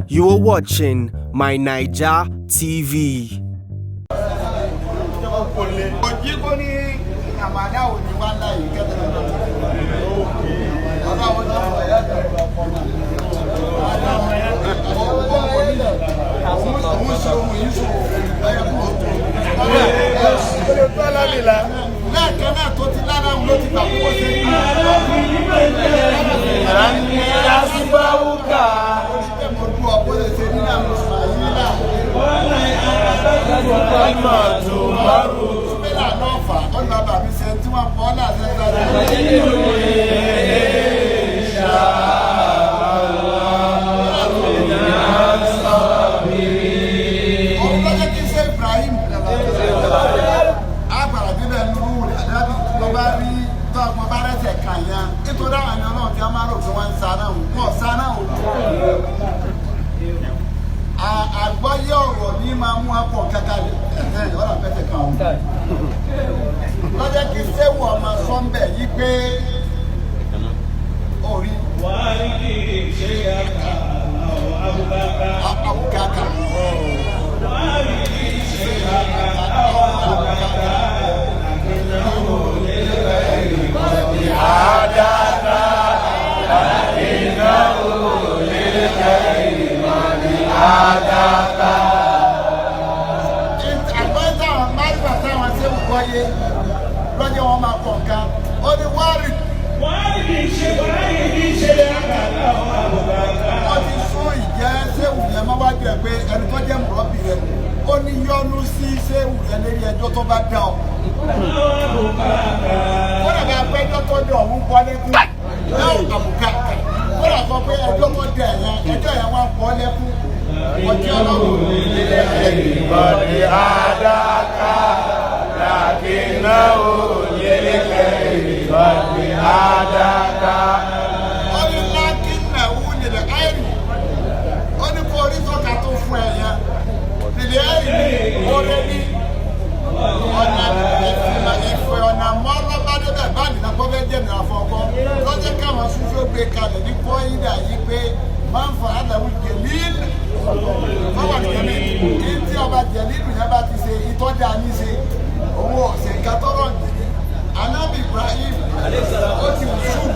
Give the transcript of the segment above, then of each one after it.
You are watching My Naija TV. Òjì kò ní àmàlà òní wá láyé kẹtẹ ọlọ́run tó fọ ẹ̀yà òun ṣe ohun yìí sùn ẹ̀yà kúrò tó lẹ́ẹ̀kan náà tó ti lára òun ló ti gbà kó ṣe. Àmì àsìbáwùkà. Mo dúró bó ṣe ṣe nínú àwọn ìsúná Ìmọ̀ tó bá rò. Bílà náà fà ó lọ bàbí ṣe tí wọ́n pọ̀ láti ẹgbẹ́ rẹ̀. Òun ló jẹ́ kí ṣe Ibrahim. Agbára bíbẹ̀ nínú rẹ̀ àdábì tó bá rí tó ọmọ bá rẹ̀sẹ̀ kàn yẹn. Nítorí àwọn ènìyàn náà tí a máa rò pé wọ́n ń sa náà wọ́n sá náà ò. Àgbọ́yé ọ̀rọ̀ ní máa mú akọ̀ kankalẹ̀. Ẹ̀hẹ́n ọ̀rọ̀ àpẹtẹ̀ kan òun lọ́jọ́ kí sẹ́wù ọmọ sọ́ńbẹ̀ yí pé orí àbùkàkà. Àgbọ̀n táwọn máríwá táwọn sẹ́wù gbọ́yé lọ́jọ́ wọn máa kọ̀ nǹkan ó ní wárì wọ́n ti sún ìjẹ́ sẹ́wù yẹn mọ́ wájú ẹ̀ pé ẹni tó jẹ́ mùrọ́bì rẹ̀ ó ní yọnu sí sẹ́wù rẹ̀ lérí ẹjọ́ tó bá dá ọ. Ó dàbí apẹ́jọ́ tó dé ọ̀hún kọ́ lẹ́kún náà àbùkà ó dà sọ pé ẹjọ́ tó dé ẹ̀yẹn ẹjọ́ yẹn wọ́n kọ́ lẹ́kún ọtí ọlọ́run. Ìbọ̀dé àdáká. Làkínà ò lélẹ̀ ìbọ̀dé àdáká. Ó ní lákínà wú nílẹ̀ áìrì ó ní kó orí tọ́ka tó fún ẹ yẹn nílẹ̀ áìrì oore ní ọ̀nà ìfẹ́ ọ̀nà mọ́ lọ́bàdébẹ̀ báyìí náà kọ́fẹ́ jẹ́ nira fọ́kọ́ lọ́jọ́ káwọn súnfẹ́ gbé kalẹ̀ ní kọ́ídà yìí pé máa ń fa àdàwù jẹ̀líl fọwọ́n jẹ̀líl kí tí ọba jẹ̀líl yẹn bá ti ṣe ìtọ́jà ní ṣe owó ọ̀sẹ̀ nǹkan tọ́rọ̀ nìyẹn. Anábì Ibrahim ó ti wùsùn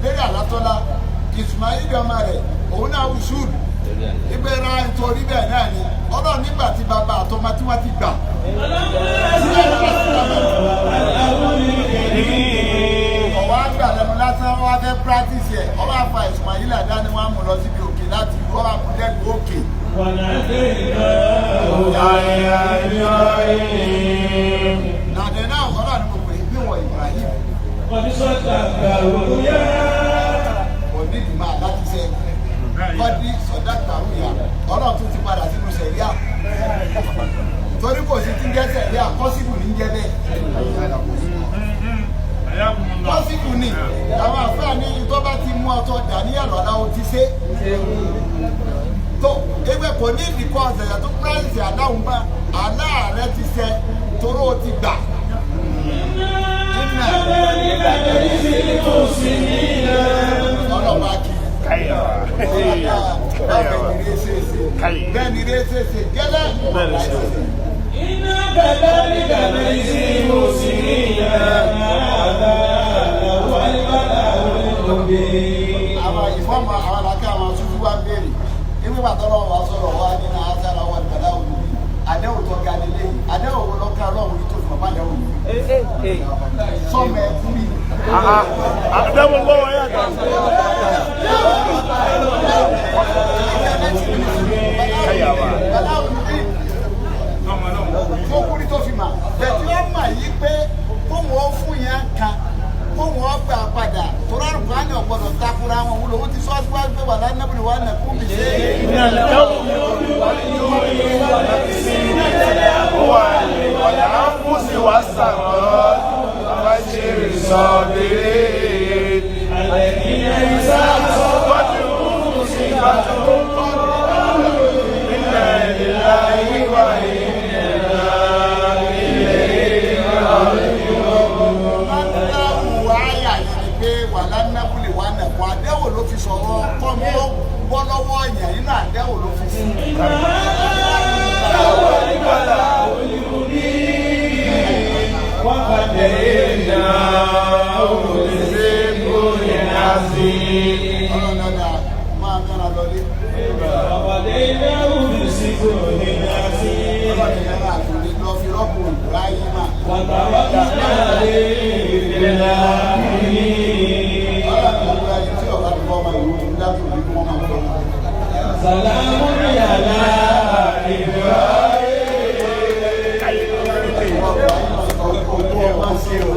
lérí àlátọ́lá Ismail ọmọ rẹ̀ òun náà wùsùn ìgbéra nítorí bẹ́ẹ̀ náà ni ọlọ́run nígbà tí bàbá àtọmọ tí wọ́n ti gbà. Ọ̀wá gbà lẹ́nu lásán wọ́n á fẹ́ practice ẹ̀ ọwọ́ àfa Ismail àdáni wọ́n á mú lọ síbi òkè láti ìlú ọwọ́ àkúndẹ́gbẹ̀ òkè. Nàdẹ̀ náà ọlọ́run ni mo pè é bí wọ Ibrahim kò ní ìdìmọ̀ láti ṣe kọ́dí sọ̀dá tàrúyà ọlọ́run tún ti padà sínú sẹ̀ríà torí kò sí ti ń jẹ́ sẹ̀ríà kọ́sìbù ní jẹ́ bẹ́ẹ̀ kọ́sìbù ni àwọn àfáà ní tó bá ti mú ọtọ dàníyàn lọ́la ó ti ṣe tó ewé kò ní ìdíkọ́ ọ̀sẹ̀yà tó pírẹ́sì aláwùn bá aláàrẹ ti ṣe toró o ti gbà. Ọlọ́ba kì í bẹ́ẹ̀ ni eré ṣe ṣe gẹ́lẹ́. Àwọn ìfọ́mọ àwọn alákẹ́ àwọn tuntun wá béèrè ibi bàtà ọlọ́run wa sọ̀rọ̀ wa nínú asára wa nígbàdá òun yìí àdéhùn tó ga nílé yìí àdéhùn wo lọ́kẹ́ ọlọ́run yìí tó fi mọ̀ àdéhùn yìí sọ́mọ ẹ̀ fún mi. Àdámọ̀ lọ́wọ́ yàtọ̀. Fókúrí tó fi mà bẹ̀tí wọ́n mà yí pé kóhùn ó fún yẹn kan kóhùn ó gbà padà torí àrùkù á ní ọ̀gbọ́dọ̀ takura wọn wúlò ó ti sọ síwájú pé wà lánàbìrì wà nà kú mi ṣe Wàlá ń wá sàrọ̀ bá ṣe sọ bèrè. Wọ́n ti mú sí ìbátan. Ilẹ̀ ìlà ìwà Báwo àyà yìí ni pé wà lánàbìrì wà nà kú àdéhùn ló fi sọ̀rọ̀ kọ́mi ó bọ́ lọ́wọ́ èèyàn nínú àdẹ́wò ló fi sí. Ọlọ́run dáadáa máa mẹ́ra lọlé. Ọlọ́run yẹn àtúndì lọ fi rọ́pò Ibrahima. Ọlọ́run gbogbo ẹni tí ọba ti bọ́ ọmọ ìlú òun dátò ní kí wọ́n máa fọ́ ọmọ. Ogún ọmọ sí o.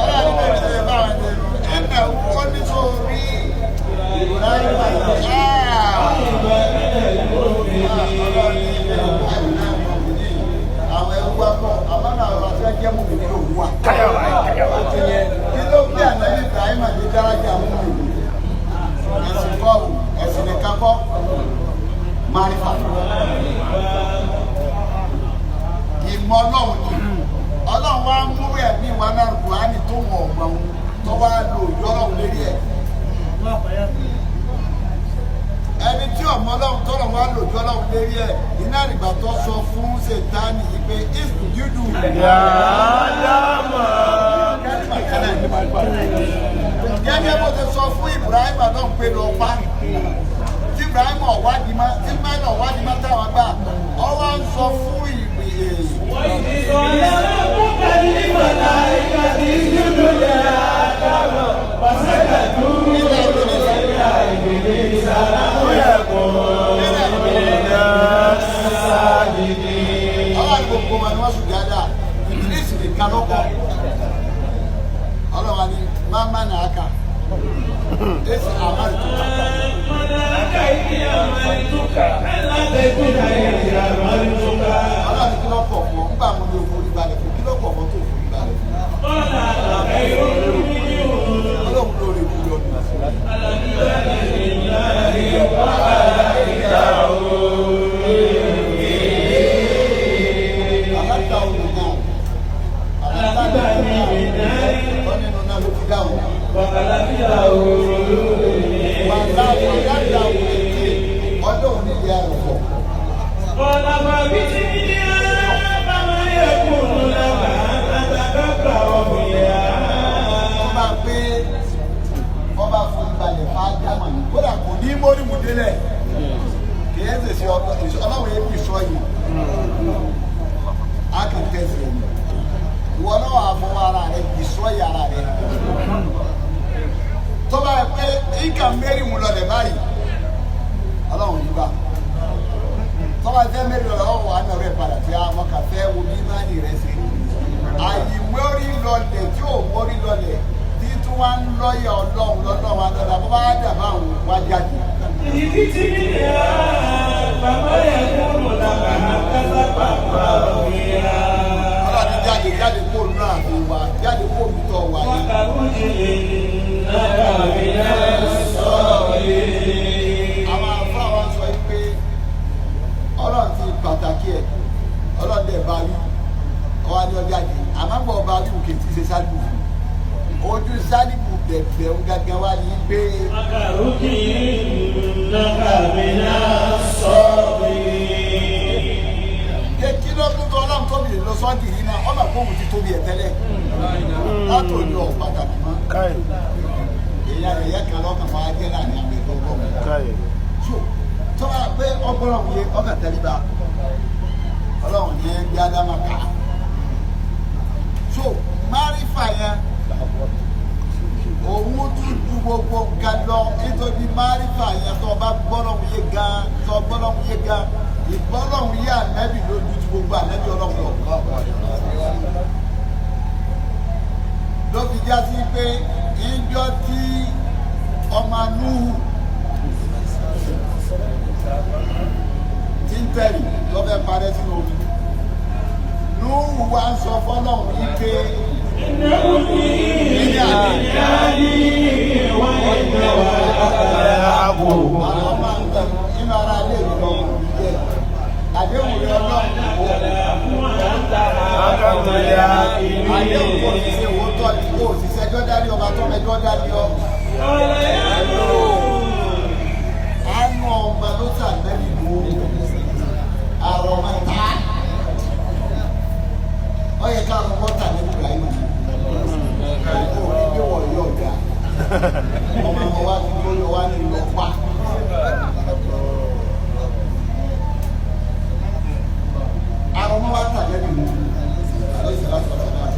Ọlọ́run bẹ̀rẹ̀ sẹ́yìn báwọn ẹni ẹ̀nà ó ní tó rí Ibrahima àwọn ẹrú wa kọ àmọ́ àwọn àti ẹjẹ́ mú mi ní òwú wa. Kí ló gbé ànábì Ibrahima dé dárájà mú mi? Ẹ̀sìn kọ́ ò, ẹ̀sìn nìkan kọ́, márífà. Ìmọ̀ Ọlọ́run ni. Ọlọ́run wa mú ẹ̀mí wa náà Kùránì tó wọ̀n ọ̀gbọ̀n òun tó wá lo òjò Ọlọ́run lérí ẹ̀. Ẹni tí ọmọ Ọlọ́run tọ́lọ̀ wá lòjó Ọlọ́run lérí ẹ̀ iná ìgbà tó sọ fún Sèǹtánì yìí pé ìsùjúdù gẹ́gẹ́ bó ti sọ fún Ibrahim náà pé lọ pa tí Ibrahim ọ̀wádìí má tí Ismail ọ̀wádìí má táwọn gbà ọ wá ń sọ fún ìwé ilẹ̀ ìbílẹ̀ ọlọ́run gbogbo wọn ni wọ́n sùn dáadáa ìdílé nìkan lọ́kọ̀ ọlọ́run ni máma nà áka èsì àmàlù tó kà ọlọ́run kí ló pọ̀ fún ọ ńgbà mo ní o forí balẹ̀ fún kí ló pọ̀ fún ọ tó forí balẹ̀ fún ọlọ́run lóore jù lọ nù. Aláta olù náà aláta olù náà ọ nínú náà ló ti dáhùn. Wàlá wàlá olù tí ọdún òní yẹ ẹ̀fọ́. Wọ́n bá pé wọ́n bá forí balẹ̀ fún Ádámà ní kódà kò ní mórímù délẹ̀ kì í ṣe ọlọ́run yẹn fi sọ yìí á kàn tẹ̀sí ẹ̀ ní. Ìwọ náà wà fọwọ́ ara rẹ destroy ara rẹ. Tó bá yẹ pé ìkà mẹ́rin mú lọlẹ̀ báyìí ọlọ́run yìí bá tó bá fẹ́ mẹ́rin lọlẹ̀ ọ̀wọ́ àná rẹ̀ padà tí a mọ̀ kà fẹ́ wo bí máàlì rẹ̀ ṣe rí. Àyìnmórí lọlẹ̀ tí ò mórí lọlẹ̀ tí tí wọ́n ń lọ́yẹ̀ ọlọ́run lọ́lọ́run àdọ́dà bó bá dà bá àwọn wá jáde. Ọlọ́run jáde jáde kó nù àbí wa jáde kó mi tọ̀ wá yìí. Àwọn afọ àwọn sọ yìí pé ọlọ́run ti pàtàkì ẹ̀ ọlọ́run dẹ̀ bá wí ọwọ́ ni ọjà di àmọ́ bọ̀ bá wí òkè tí ṣe sálíbù fún ojú sálíbù bẹ̀bẹ̀ ń gángan wá ní pé ké kí ló tún tọ́ ọlọ́run tóbi lọ sọ́ọ̀dì yìí náà ọmọ àpòhùn ti tóbi ẹ̀ tẹ́lẹ̀ látòní ọ̀ pàtàkì mọ́ èèyàn ẹ̀yẹ kan lọ́kàn máa jẹ́ láàrin àwọn ẹ̀dọ́ ọgọ́rùn-ún so tó bá pé ọgbọ́n yẹ ọkàn tẹríba ọlọ́run ní bí ádámà ká so márífà yẹn òun tún ju gbogbo nǹkan lọ nítorí márífà yẹn tó bá gbọ́dọ̀ yé gan tó gbọ́dọ̀ yé gan ìgbọ́dọ̀ yé ànábì ló ju gbogbo ànábì ọlọ́run lọ. Ló fi já sí pé ìjọ tí ọmọ Núhù tí ń tẹ̀lé lọ́fẹ́ parẹ́ sínú omi Núhù wá ń sọ fọ́lọ́hún yìí pé ní àná àwọn máa ń tẹ̀ inú ara ilé mi lọ́wọ́ mi jẹ́. Ọmọ wa ti lóyún wa ní lọ pa. Àwọn ọmọ wa tà lẹ́nu mi. Àlọ́ ìṣẹ̀lá sọ̀rọ̀ náà.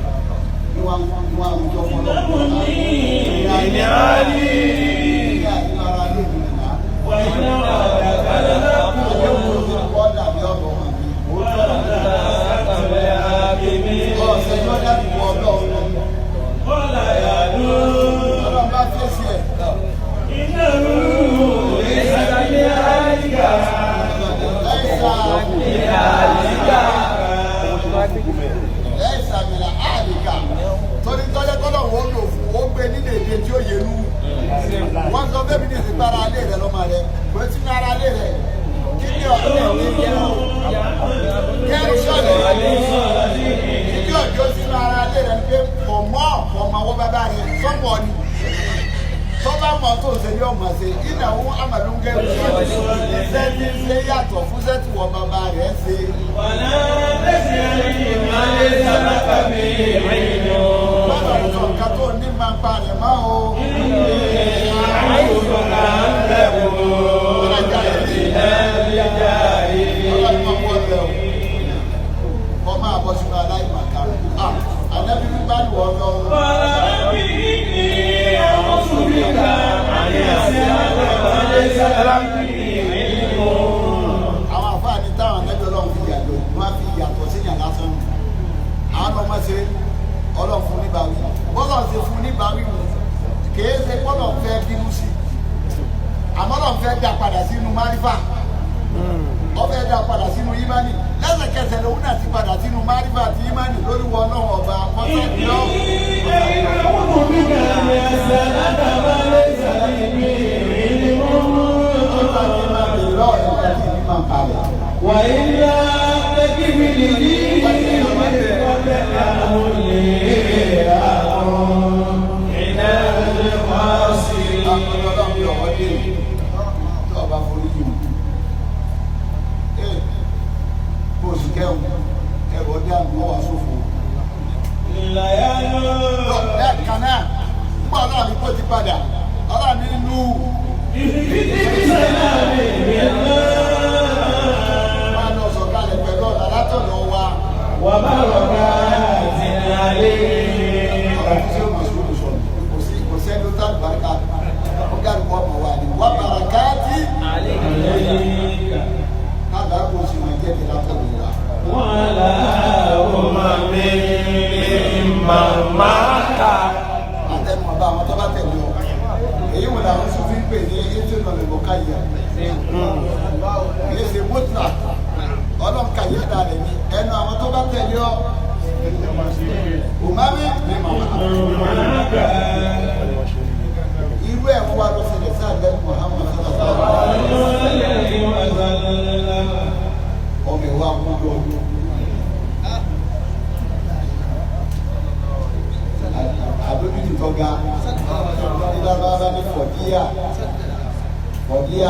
Ní wàá ní wàá wùjọ fún ọlọ́run. Ìní àlì. Ní àyínú ara lé mi nìyà. Wàyí Àdéhùn tó ti kọ́ dàbí ọ̀dọ̀ ọmọ mi. Ọ̀sẹ̀ yóò dàbí wọ ọlọ́run. Ọlọ́run bá fèsì ẹ̀. Lẹ́sà mìíràn àlìkà. Torí tọ́jọ́ tọ́lọ̀ wọ́n lò fún ó gbé nílé èdè tí ó yé nú. Wọ́n sọ bẹ́ẹ̀ mi ní ìsìnkú ara alé rẹ̀ lọ́mọ rẹ̀. Kò sí ní ara alé rẹ̀. Kí ni ọ̀rẹ́ mi jẹ́ o? Kẹ́rù sọ̀rọ̀. Kí ni ọ̀jọ́ sínú ara alé rẹ̀ ni pé kò mọ́ ọ̀pọ̀ ọwọ́ bàbá rẹ̀ sọ́mọ́ ni. Tọ́ba mọ̀ tó ṣe ní ọmọ ṣe ìnáwó amàlúngẹ́ iṣẹ́ tí ń ṣe yàtọ̀ fún iṣẹ́ tí wọ́n bàbá rẹ̀ ṣe. Bàbá rẹ̀ sọ nǹkan tó ní máa ń pa rẹ̀ mọ́ o. Ọlọ́jà rẹ̀ ní ọlọ́run máa wọ́ ọ̀rẹ́ o. Kọ́ máa bọ́ sínú aláìmọ̀ká. Ànábì mi bá lù ọ́ lọ́wọ́. Àwọn àfáàní táwọn ànábì ọlọ́run fi yàtọ̀ wọ́n fi yàtọ̀ sí yàn lásán nù. Àwọn ọmọ ṣe ọlọ́run fún níbàwí. Bọ́lá ṣe fún níbàwí wù. Kèé ṣe bọ́lá fẹ́ bínú sí. Àmọ́ lọ́n fẹ́ dá padà sínú márífà. Ó fẹ́ dá padà sínú ìmánì. Lẹ́sẹ̀kẹsẹ̀ lòun náà ti padà sínú márífà àti ìmánì lórí wọn náà ọba mọ́tò náà. Nípa ti máa bèèrè lọ́wọ́ ìgbà tí ìbí máa ń parẹ́. وإلا تكفني Ọlọ́run bí ọwọ́ dé tó ọba forí yìí mú. Ee, bó o sì kẹ́hùn, ẹ̀rọ dé àmì ọwọ́ àsòfò. Lẹ́ẹ̀kan náà, nígbà ọlọ́run ní kó ti padà, ọlọ́run ní inú máa lọ sọ̀kalẹ̀ pẹ̀lú ọ̀nà látọ̀dọ̀ wa. وبركات عليك Ọ̀rọ̀ tí ó mọ̀ sùúrù sọ̀rọ̀, kò sí kò sẹ́ni ó tàbí bàrẹ́kà, ó gàdúgbò ọmọ wa ni wà bàràkáàtì. عليك Káàdà kò sì máa jẹ́ ti látọ̀dọ̀ wa. وعلى أمم ممن معك Àtẹnu ọba àwọn tó bá tẹ̀lé ọ. Èyí wò làwọn sọ fi ń pè ní ètò ìrànlọ́wọ́ káyà. Kìí ṣe mọ́tà. Ọlọ́run kàyà dà rẹ̀ ni ẹnu àwọn tó bá tẹ̀lé ọ. Òmàmí ni màmá. Irú ẹ̀ wọ́n wá lọ sílẹ̀ sí àgbẹ̀ Muhammad sallallahu alaihi wasallam. Ọmọ ìwà kúndùn ọdún. Àdójútì tó ga nígbà bá bá ní fọ̀díyà fọ̀díyà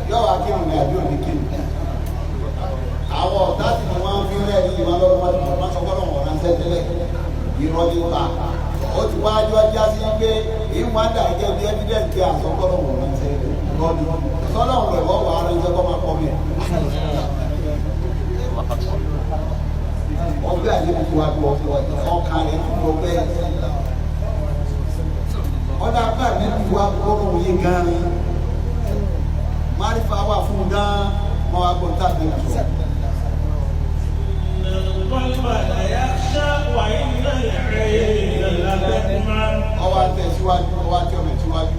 yóò wá kírun ní àbí òní kírun. Àwọn ọ̀tá sì ni wọ́n fi rẹ̀ ní ìwà lọ́wọ́ wọn wọ́n sọ fọ́lọ́ wọn ránṣẹ́ tẹ́lẹ̀ irọ́ nípa. Ó ti wá jọ já sí pé ìwọ̀n dà gẹ́gẹ́ bí evidence pé àsọfọ́lọ́ wọn ránṣẹ́ lọ́dún. Sọ́lọ́ rẹ̀ wọ́n wà á ránṣẹ́ kọ́ máa kọ́ mi. Ọgbẹ́ àlébùkù wa gbọ́ ọkàn rẹ̀ tún lọ bẹ́ẹ̀. Ọ̀dà bá nínú wa gbọ́dọ̀ wòye gan-an. Márífà wà fún un gan-an mọ́ wa gbọ́n tàbí sọ. Ọwọ́ àtẹ síwájú, ọwọ́ àtẹ ọmọ síwájú.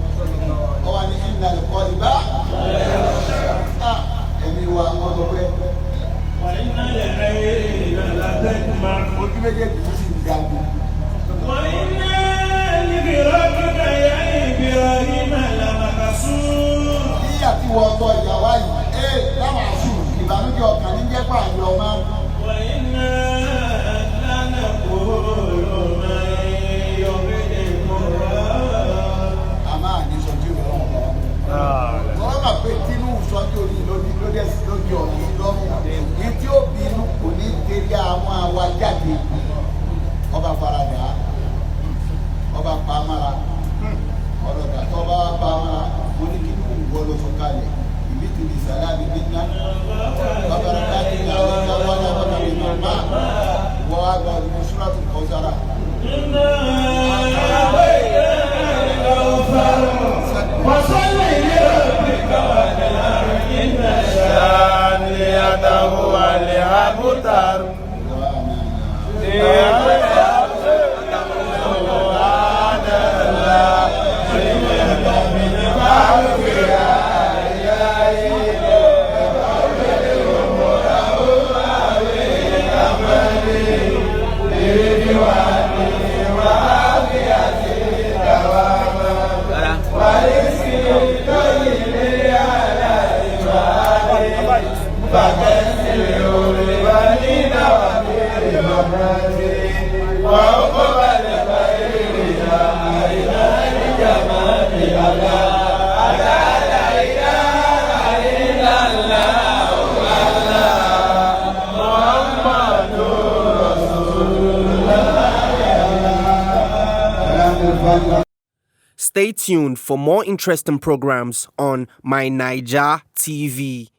Ọwọ́ ní ìlànà kọ́ ìbá. Ẹ̀mí wa ọ̀dọ̀ pẹ́. Ojú méjèèjì ló sì ń jagun. Yíyà tí wọ́n tọ ìyàwó yìí, ee láwọn àṣù ìbànújẹ́ ọkàn ní jẹ́ pààyàn ọmọ. A máa ní sọjú ìrọ̀rùn ọ̀rọ̀. Tọ́lá mà pé tínú sọjú orí lójú lójú lójú ọ̀rọ̀ sí lọ́rùn. Ní tí ó bínú kò ní tẹ̀lé àwọn àwa jáde. Ọba faradà, ọba pamara, ọlọ́dà tọ́ba Stay tuned for more interesting programs on My Naija TV.